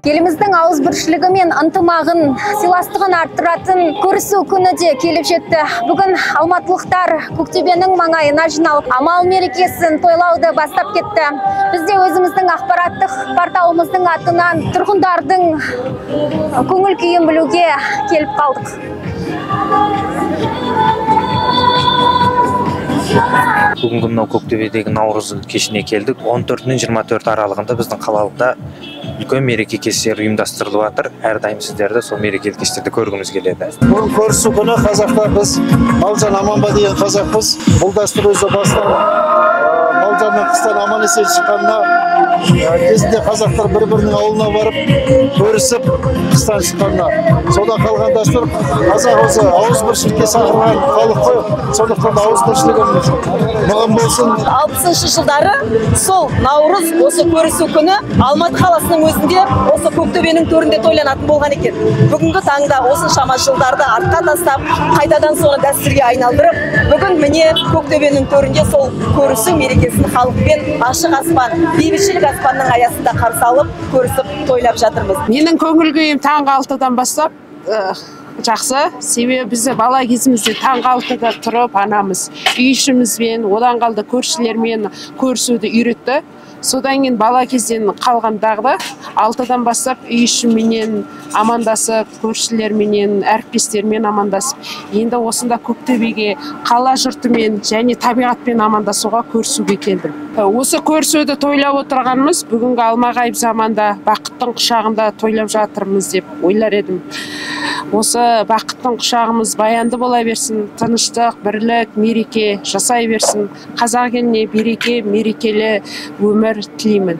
Еліміздің ауызбіршілігі мен ынтымағын, сыйластығын арттыратын көрісу күні де келіп жетті. Бүгін алматылықтар Көктөбенің маңайына жиналып, амал мерекесін тойлауды бастап кетті. Біз де өзіміздің ақпараттық порталымыздың атынан тұрғындардың көңіл күйін білуге келіп қалдық. Бүгінгі мынау Көктөбедегі наурыз кешіне келдік. 14-нің 24 аралығында біздің қалалықта үлкен мереке кештері ұйымдастырылып жатыр. Әрдайым сіздерді сол мерекелік кештерде көргіміз келеді. Бүгін көрісу күні қазақта біз Малжан аман ба деген қазақпыз. Бұл дәстүр өзі бастан Малжанның қыстан аман есен шыққанына кезінде қазақтар бір-бірінің ауылына барып көрісіп қыстан шыққанына. Содан қалған дәстүр, қазақ өзі ауызбіршілікке шақырған халық қой. Сондықтан ауызбіршілігіміз мығым болсын. 60-шы жылдары сол наурыз, осы көрісу күні Алматы қаласының өзінде осы Көктөбенің төрінде тойланатын болған екен. Бүгінгі таңда осыншама жылдарды артқа тастап, қайтадан соны дәстүрге айналдырып, бүгін міне Көктөбенің төрінде сол көрісу мерекесін халықпен ашық аспан, бейбітшілік аспанның аясында қарсы алып, көрісіп тойлап жатырмыз. Менің көңіл күйім таңғы 6-дан бастап жақсы, себебі бізді бала кезімізде таңғы 6-да тұрып анамыз үй ішімізбен, одан қалды көршілермен көрісуді үйретті. Содан кейін бала кезден қалған дағды 6-дан бастап үй ішіменен амандасып, көршілерменен, әріптестермен амандасып, енді осында Көктөбеге қала жұртымен және табиғатпен амандасуға, көрісуге келдім. Осы көрісуді тойлап отырғанымыз бүгінгі алмағайып заманда бақыттың құшағында тойлап жатырмыз деп ойлар едім. Осы бақыттың құшағымыз баянды бола берсін, тыныштық, бірлік, мереке жасай берсін. Қазақ еліне береке, мерекелі өмір тілеймін.